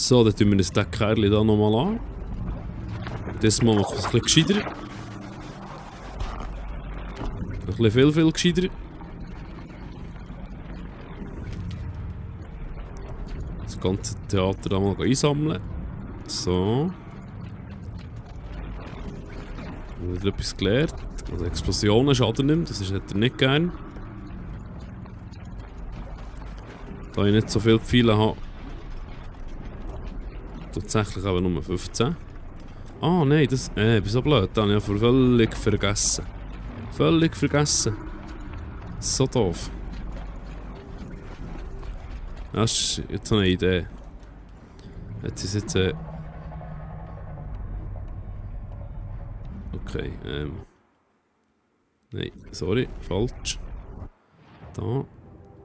So, dann tun wir uns den Kerl hier nochmal an. Das machen wir ein bisschen gescheiter. Ein bisschen viel gescheiter. Das ganze Theater da mal einsammeln. So. Wieder etwas gelernt. Also Explosionen schaden nicht, das hätte er nicht gern. Da ich nicht so viele Pfeile habe. Tatsächlich aber nur 15. Ah nein, das bin so blöd, das habe ich völlig vergessen. Völlig vergessen. So doof. Das ist jetzt eine Idee. Jetzt ist jetzt okay, nein, sorry, falsch. Da.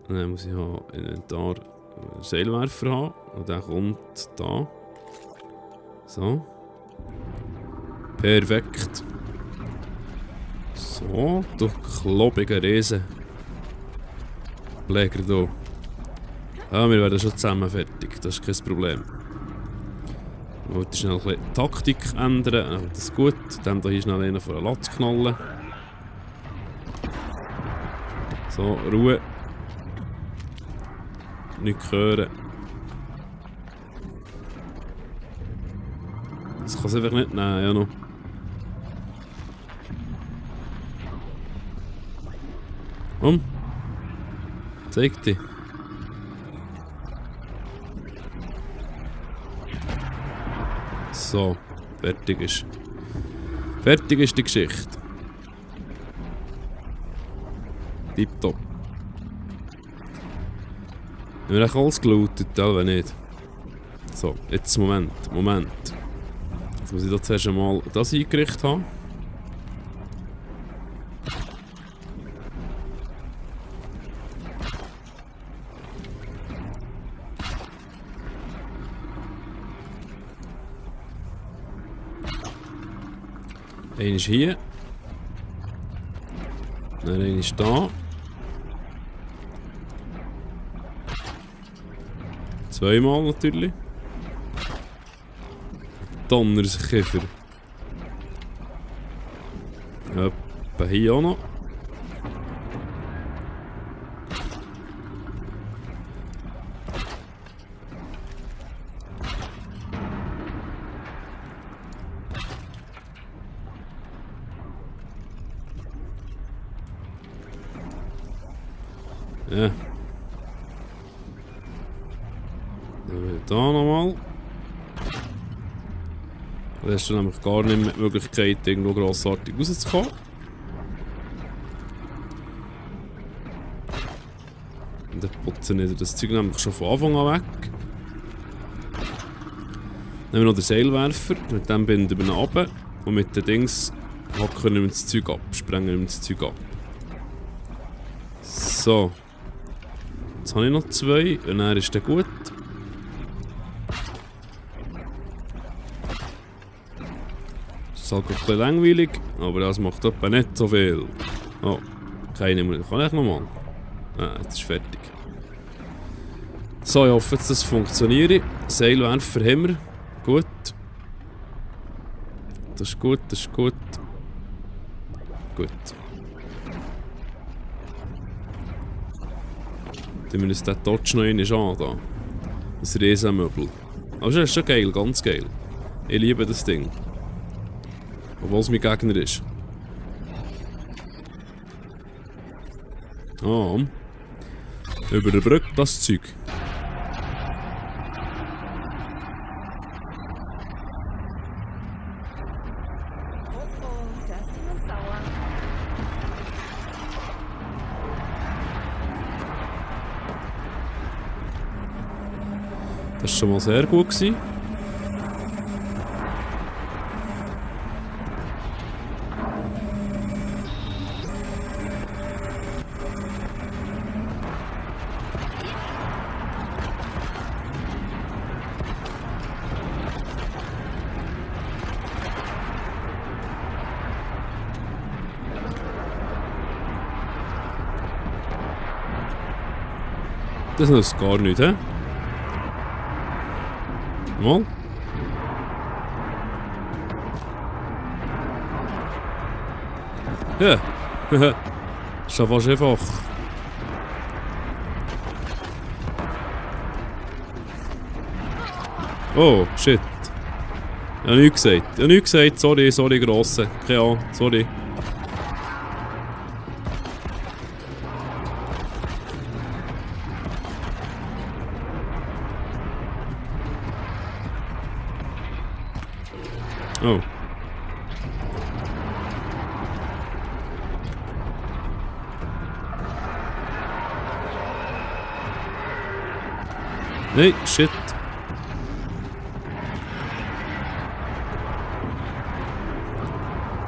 Dann muss ich Inventar Seilwerfer haben. Und der kommt da. So. Perfekt. So, du klobbiger Riesen. Pfleger hier. Ja, wir werden schon zusammen fertig, das ist kein Problem. Ich wollte schnell ein bisschen Taktik ändern, dann kommt das gut. Dem hier schnell einen vor den Latz knallen. So, Ruhe. Nicht hören. Das kann es einfach nicht nehmen, ja noch. Komm. Zeig dich. So, fertig ist. Fertig ist die Geschichte. Tipptopp. Haben wir alles gelootet, oder nicht? So, jetzt Moment. Jetzt muss ich da zuerst einmal das eingerichtet haben. Einer ist hier. Dann einer ist da. Zweimal natürlich. Donnerskiffer. Etwa hier auch noch. Ja. Da nochmal. Da hast du nämlich gar nicht mehr die Möglichkeit, irgendwo grossartig rauszukommen. Und dann putzen wir das Zeug nämlich schon von Anfang an weg. Dann nehmen wir noch den Seilwerfer, mit dem binden wir ihn runter. Und mit den Dings hacken wir das Zeug ab, sprengen wir das Zeug ab. So. Jetzt habe ich noch 2 und dann ist der gut. Das ist halt ein bisschen langweilig, aber das macht etwa nicht so viel. Oh, keine mehr. Kann ich nochmal? Ah, jetzt ist fertig. So, ich hoffe, dass das funktioniert. Seilwerfer haben wir. Gut. Das ist gut, das ist gut. Gut. Dann müssen wir uns den Dodge noch einmal an. Das Riesenmöbel. Aber das ist schon geil, ganz geil. Ich liebe das Ding. Obwohl es mein Gegner ist. Ah. Über der Brücke das Zeug. Das war schon mal sehr gut gewesen. Das nützt gar nicht, hä? Mal. Ja. Ist ja fast einfach. Oh, shit. Ich habe nichts gesagt. Ich habe nichts gesagt. Sorry, Grosse. Keine Ahnung, sorry. Oh. Nein, shit.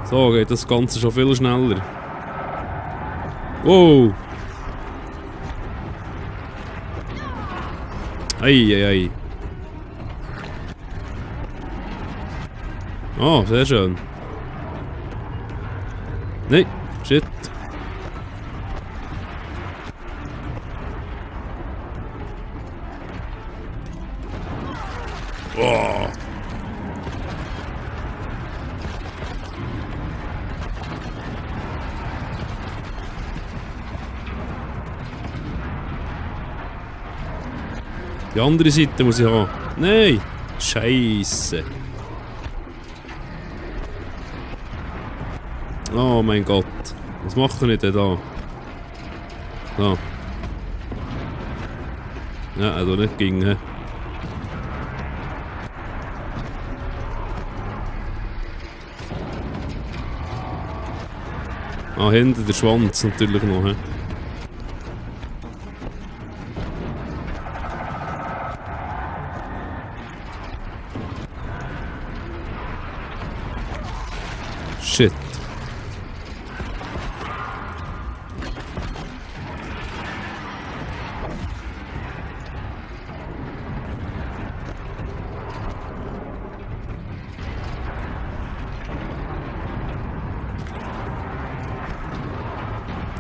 So geht das Ganze schon viel schneller. Wow! Ei. Oh, sehr schön. Nein, shit. Oh. Die andere Seite muss ich haben. Nein! Scheiße. Oh mein Gott. Was machen wir denn da? Da. Ja, also nicht ging, hä? Ah, hinten der Schwanz natürlich noch, hä? Shit.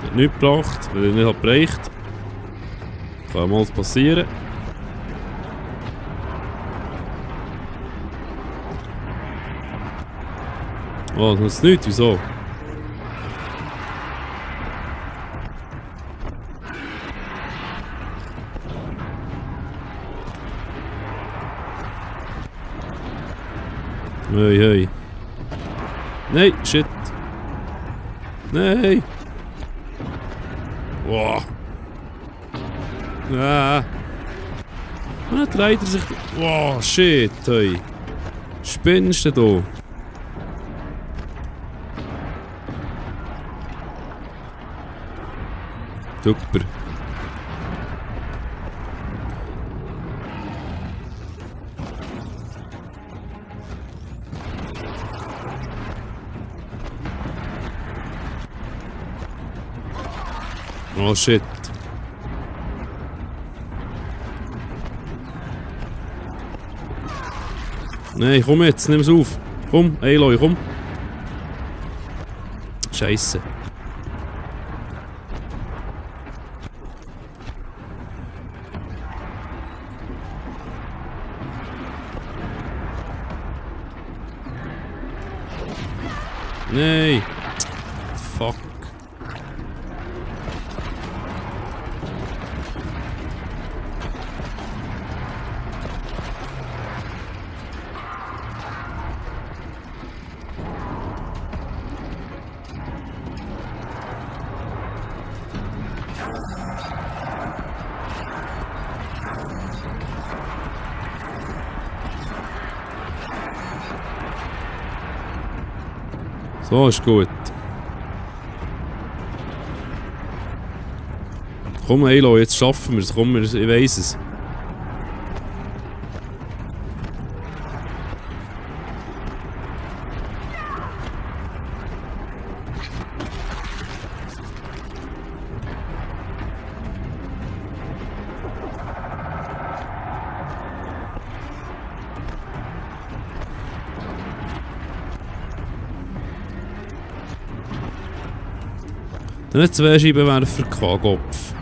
Hat nichts gebracht, weil ich nicht gereicht. Kann mal passieren. Oh, das nützt nichts, wieso? Hey. Nein, shit. Nein. Wow. Ah. Und dann dreht er sich... Wow, shit, hey. Spinnst du da? Super. Oh shit. Nein, komm jetzt, nimm es auf. Komm, Aloy, komm. Scheiße. Nein. Fuck. So ist gut. Komm, Aloy, jetzt schaffen wir es. Komm, ich weiss es. Dann zwei Scheibenwerfer, Quagopf.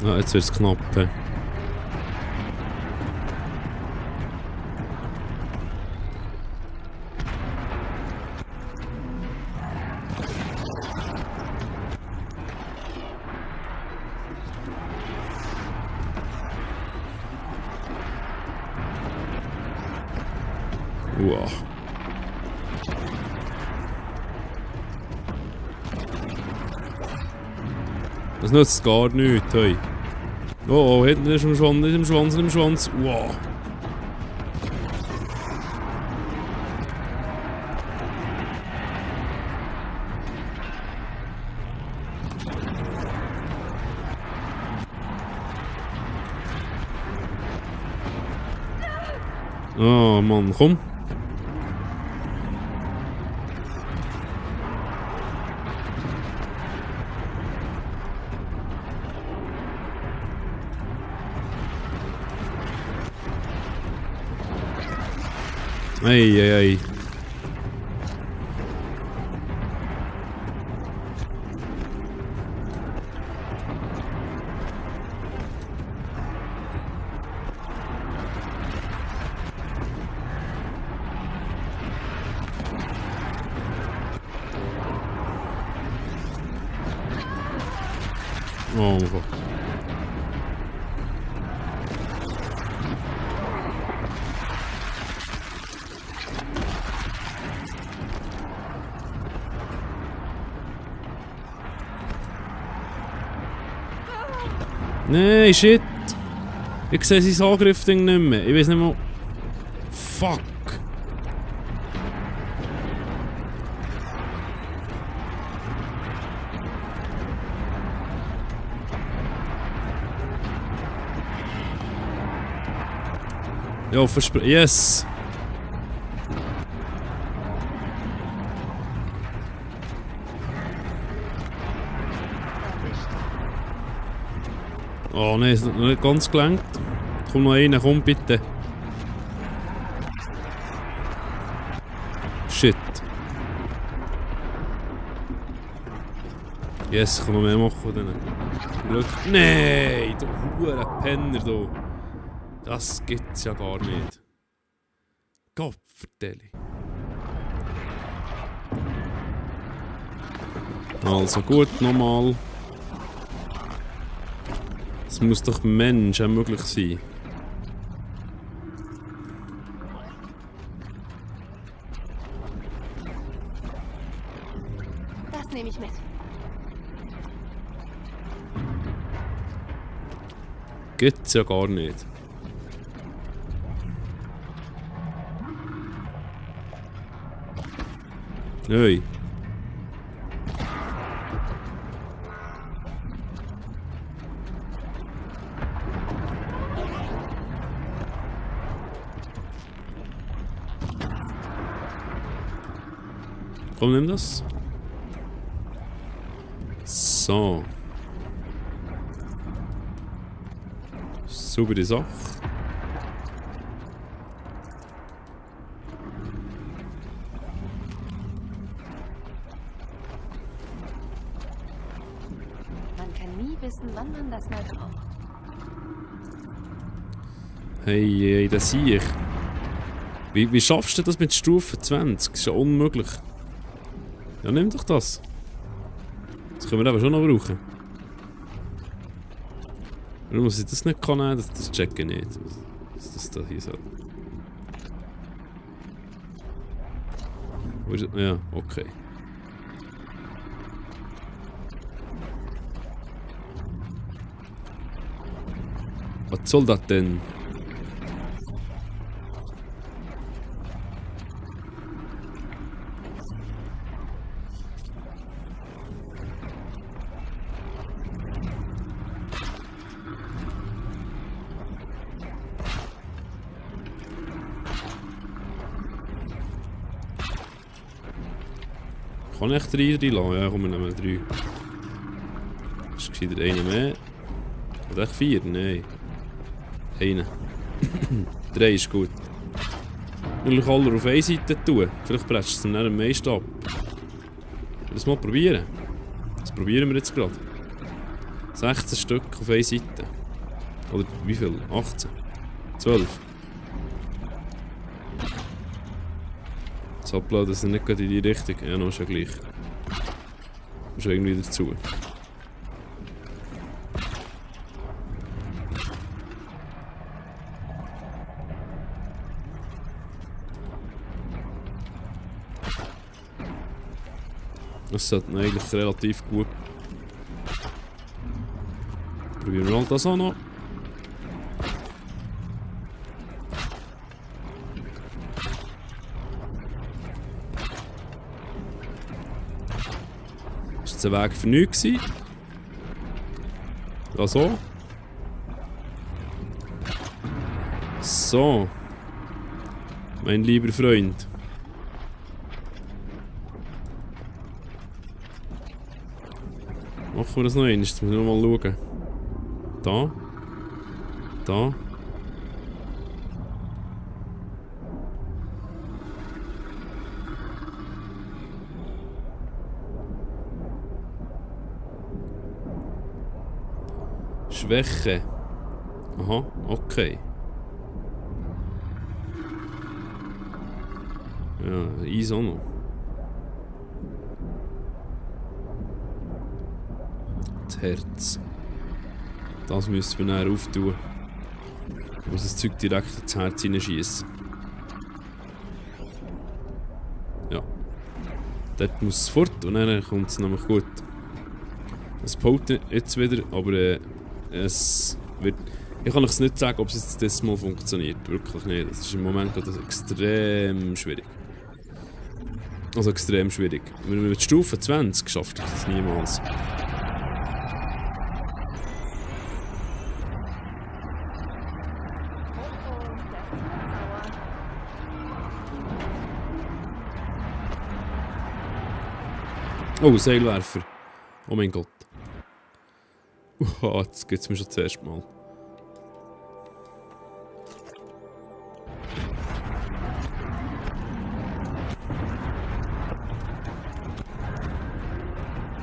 Ah, jetzt wird es knapp. He. Wow. Das nützt gar nichts, hey. Oh, oh, hinten ist im Schwanz, nicht im Schwanz, nicht im Schwanz. Wow. Oh Mann, komm. Ei, ei, ei. Oh mein Gott. Nein, shit. Ich sehe sein Angriffding nicht mehr. Ich weiß nicht mal. Fuck. Ja, versprochen. Yes! Oh nein, ist noch nicht ganz gelenkt. Komm noch einer, komm bitte. Shit. Yes, ich kann noch mehr machen von denen. Glück. Nein, du hure Penner da. Das gibt's ja gar nicht. Gott, vertelle. Also gut, nochmal. Es muss doch Mensch auch möglich sein. Das nehme ich mit. Gibt's ja gar nicht. Hey. Komm, nimm das. So. Saubere Sache. Man kann nie wissen, wann man das mal braucht. Hey, hey, das sehe ich. Wie schaffst du das mit Stufe 20? Das ist ja unmöglich. Ja, nimm doch das. Das können wir aber schon noch brauchen. Warum muss ich das nicht nehmen? Das checke ich nicht. Was das da hier soll. Ja, okay. Was soll das denn? Kann ich 3 reinlassen? Ja, komm, wir nehmen 3. Das ist gescheiter einer mehr. Oder echt 4? Nein. Einer. 3 ist gut. Natürlich alle auf eine Seite tun. Vielleicht presst es dann am meisten ab. Das mal probieren. Das probieren wir jetzt gerade. 16 Stück auf einer Seite. Oder wie viel? 18? 12? Das Upload ist nicht gerade in die Richtung. Ja, noch ist ja gleich. Muss irgendwie dazu. Das sollte eigentlich relativ gut. Probieren wir mal das auch noch. Ist das ein Weg für nichts gewesen? Ja, so. So. Mein lieber Freund. Machen wir das noch einmal, jetzt muss ich noch mal schauen. Da. Da. Schwäche. Aha, okay. Ja, Eis auch noch. Das Herz. Das müssen wir dann auftun. Ich muss das Zeug direkt ins Herz hineinschießen. Ja. Dort muss es fort und dann kommt es nämlich gut. Es baut jetzt wieder, aber es wird... Ich kann euch nicht sagen, ob es jetzt das Mal funktioniert. Wirklich nicht. Das ist im Moment gerade extrem schwierig. Also extrem schwierig. Wenn wir mit Stufe 20 schafft ich das niemals. Oh, Seilwerfer. Oh mein Gott. Jetzt geht es mir schon das erste Mal.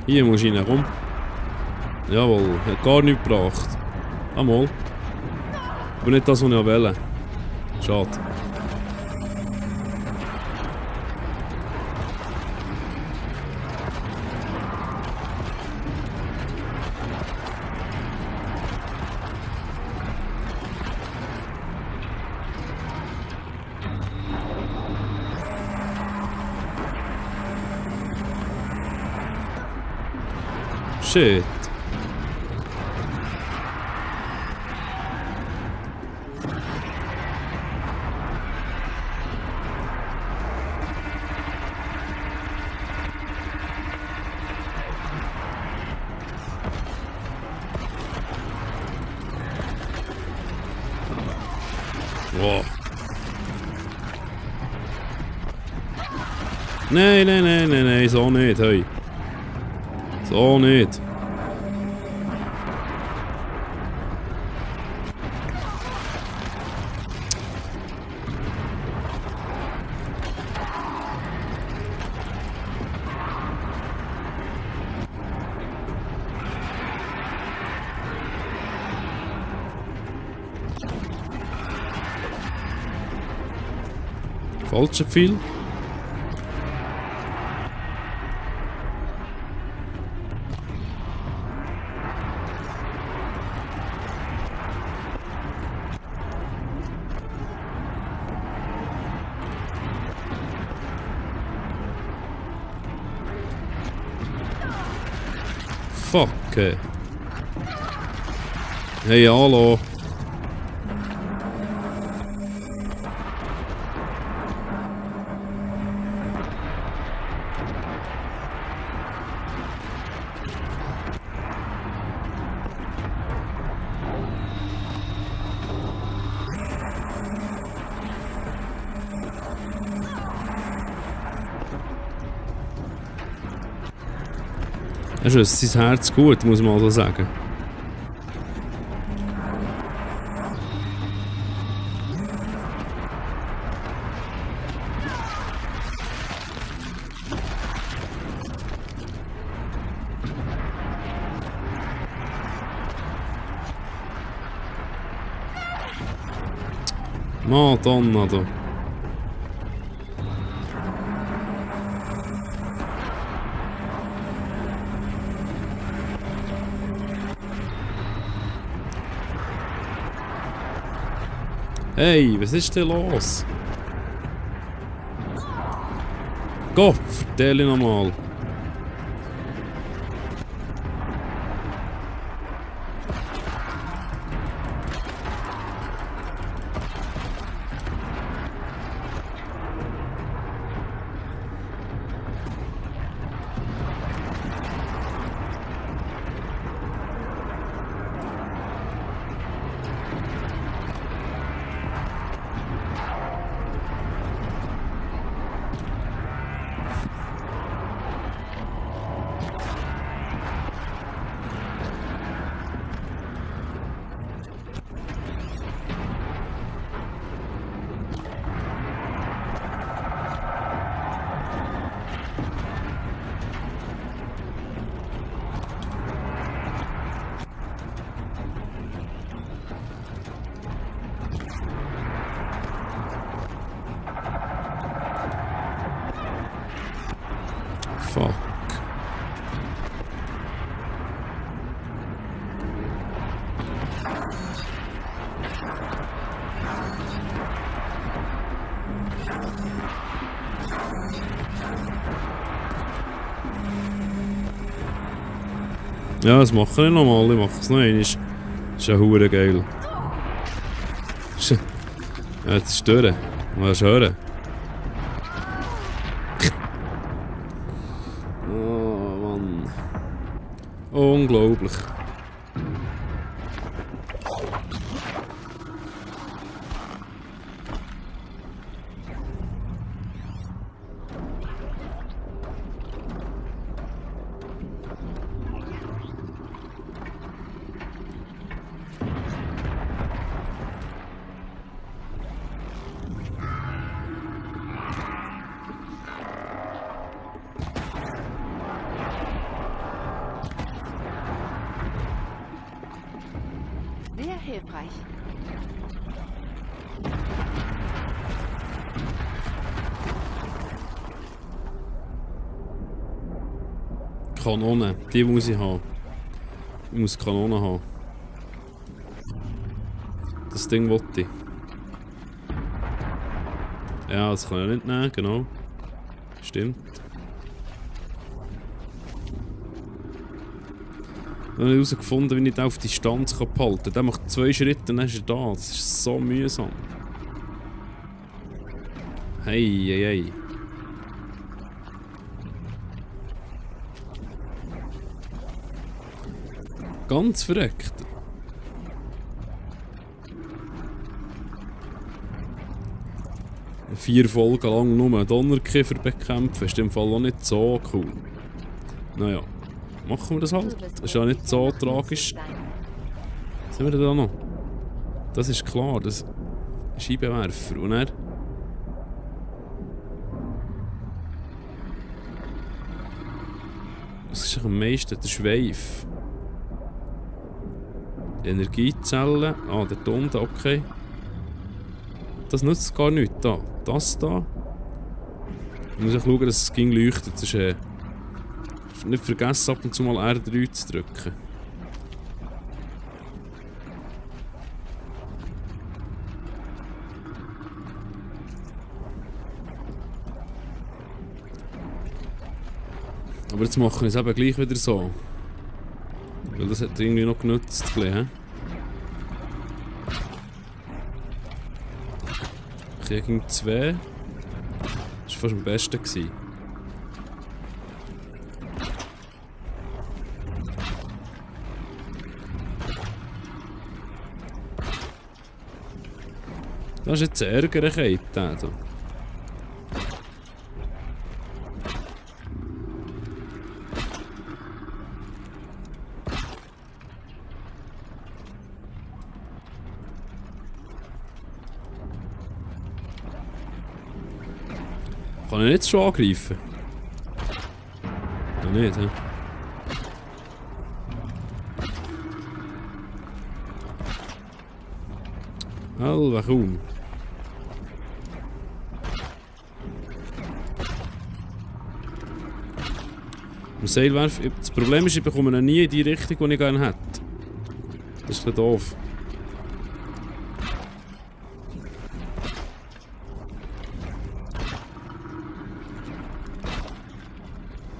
Hier muss ich rein, komm. Jawohl, hat gar nichts gebracht. Einmal. Aber nicht das, was ich wollte. Schade. Shit. Wow. Nein, nein, nein, nein, nein, so nicht, hey. So nicht. Falscher Pfeil. Fuck. Hey, hallo. Er schüsst sein Herz gut, muss man so sagen. Madonna da. Hey, was ist denn los? Gott, vertell nochmal. Fuck. Ja, das mache ich nochmal, ich mache es noch einmal. Das ist ja hure geil. Ja, jetzt ist es durch. Mal hören. Oh Mann. Unglaublich. Sehr hilfreich. Kanone, die muss ich haben. Ich muss Kanonen haben. Das Ding wollte ich. Ja, das kann ich nicht nehmen, genau. Stimmt. Ich habe herausgefunden, wie ich den auf Distanz behalten kann. Der macht 2 Schritte und dann ist er da. Das ist so mühsam. Hey, hey, hey. Ganz verreckt. Vier Folgen lang nur einen Donnerkiefer bekämpfen ist im Fall auch nicht so cool. Naja, machen wir das halt. Das ist ja nicht so tragisch. Was haben wir da noch? Das ist klar, das ist ein Scheibenwerfer. Und er. Was ist am meisten? Der Schweif. Energiezellen. Ah, der unten, okay. Das nützt gar nichts. Da. Das da. Ich muss auch schauen, dass es ging leuchtet. Das ist, nicht vergessen, ab und zu mal R3 zu drücken. Aber jetzt machen wir es eben gleich wieder so. Weil das hat irgendwie noch genutzt. He? Ich ging 2. Das war fast am besten gewesen. Das ist jetzt eine Ärgerlichkeit, der hier. Kann ich nicht schon angreifen? Ja nicht, hä? Kaum. Seil werfen. Das Problem ist, ich bekomme ihn nie in die Richtung, die ich gerne hätte. Das ist ein bisschen doof.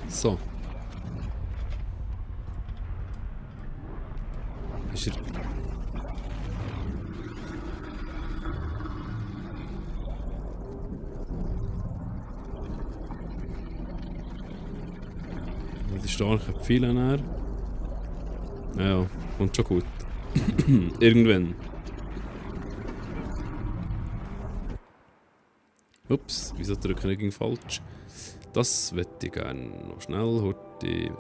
So. Ist er... Die starken Pfeile näher. Ja, kommt schon gut. Irgendwann. Ups, wieso drücke ich falsch? Das möchte ich gerne noch schnell. Horti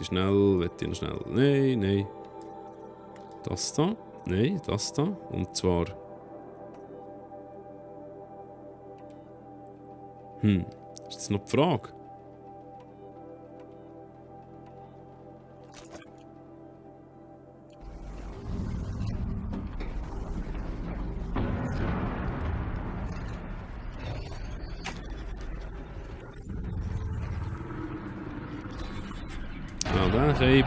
schnell. Möchte ich noch schnell. Nein, nein. Das da. Nein, das da. Und zwar. Ist das noch die Frage? Daar greep.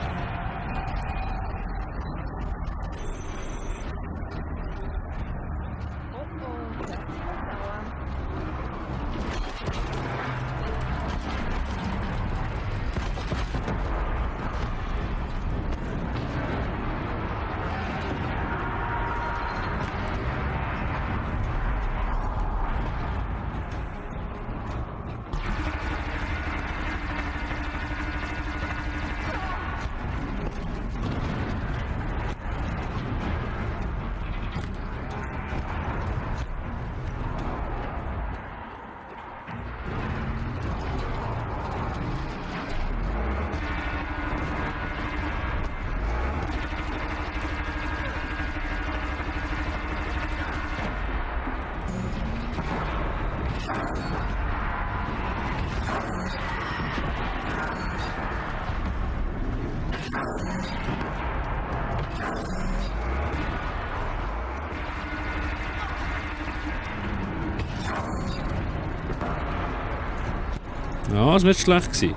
Ja, das war nicht schlecht.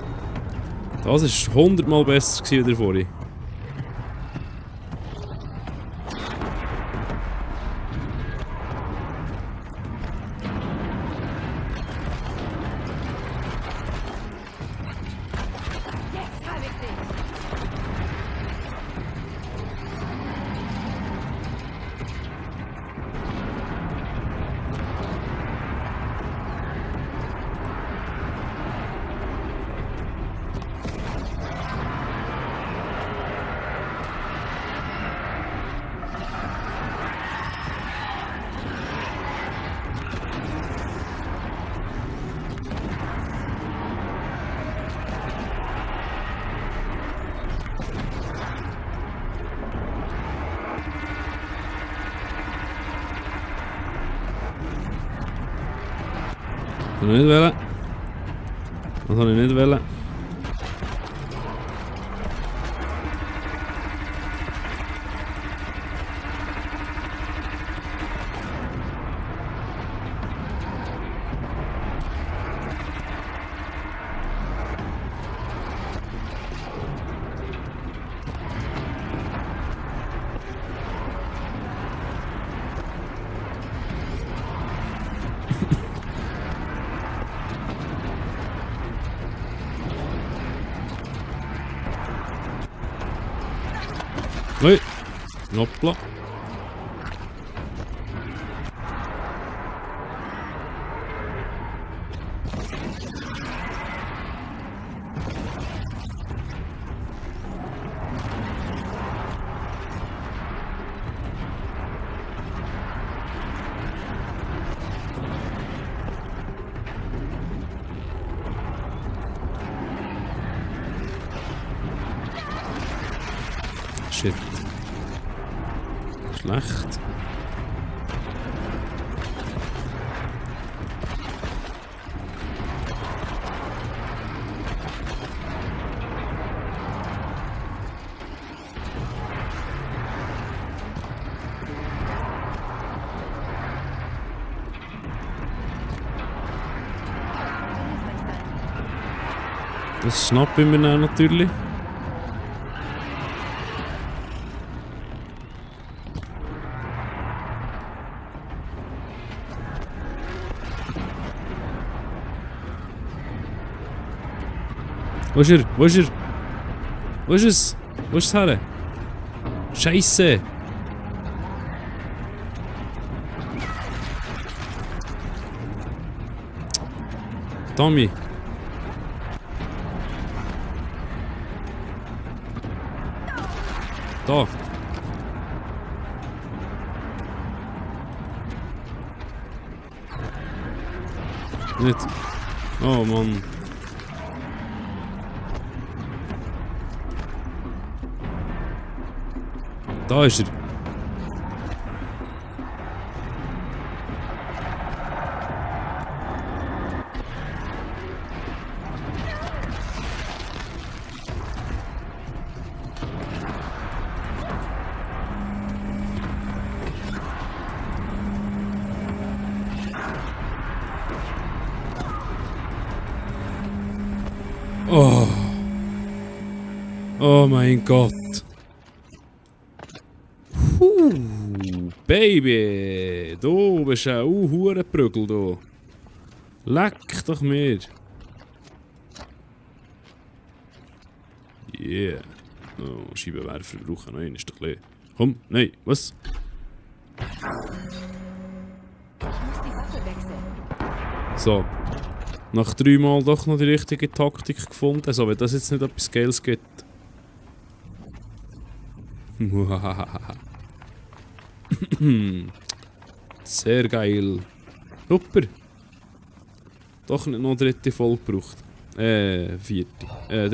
Das war 100-mal besser als vorhin. Das habe ich nicht wollen. Das habe ich nicht wollen. Hoi, hoppla. Shit. Schlecht. Das schnappen wir dann natürlich. Wo ist er? Wo ist er? Wo ist es? Wo ist es her? Scheisse! Tommy! Da! Nicht! Oh Mann! Da ist er! Oh! Oh mein Gott! Baby! Du bist ein Hurenprügel, du! Leck doch mir! Yeah! Oh, Scheibenwerfer brauchen noch einen, ist doch leer. Komm, nein, was? Ich muss die Waffe wechseln. So. Nach 3 Mal doch noch die richtige Taktik gefunden. Also, wenn das jetzt nicht etwas Geiles gibt. Sehr geil. Super. Doch nicht noch 3. Folge gebraucht. 4. 3.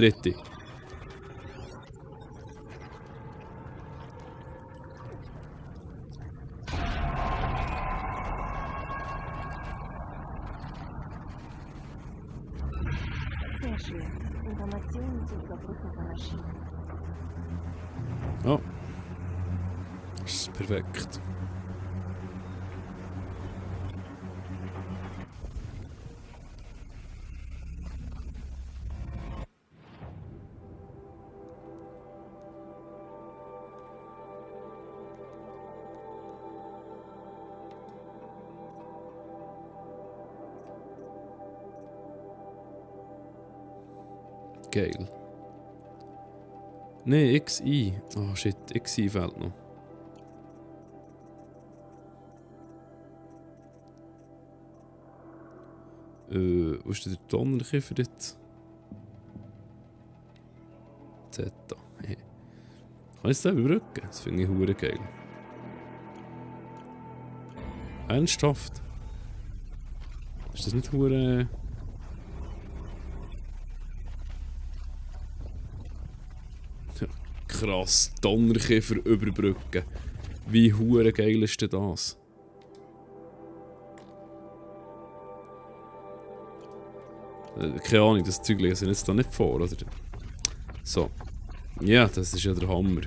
Sehr schön. Informationen zur Überbrückung von Maschinen. Ja. Das ist perfekt. Geil. Nee, XI. Oh shit, XI fehlt noch. Wo ist der Donnerkiefer jetzt? Z. Kann ich es da überbrücken? Das finde ich hure geil. Ernsthaft? Ist das nicht hure... Krass, Donnerkiefer überbrücken. Wie hure geil ist denn das? Keine Ahnung, das Zeug lesen jetzt da nicht vor, oder? So. Ja, das ist ja der Hammer.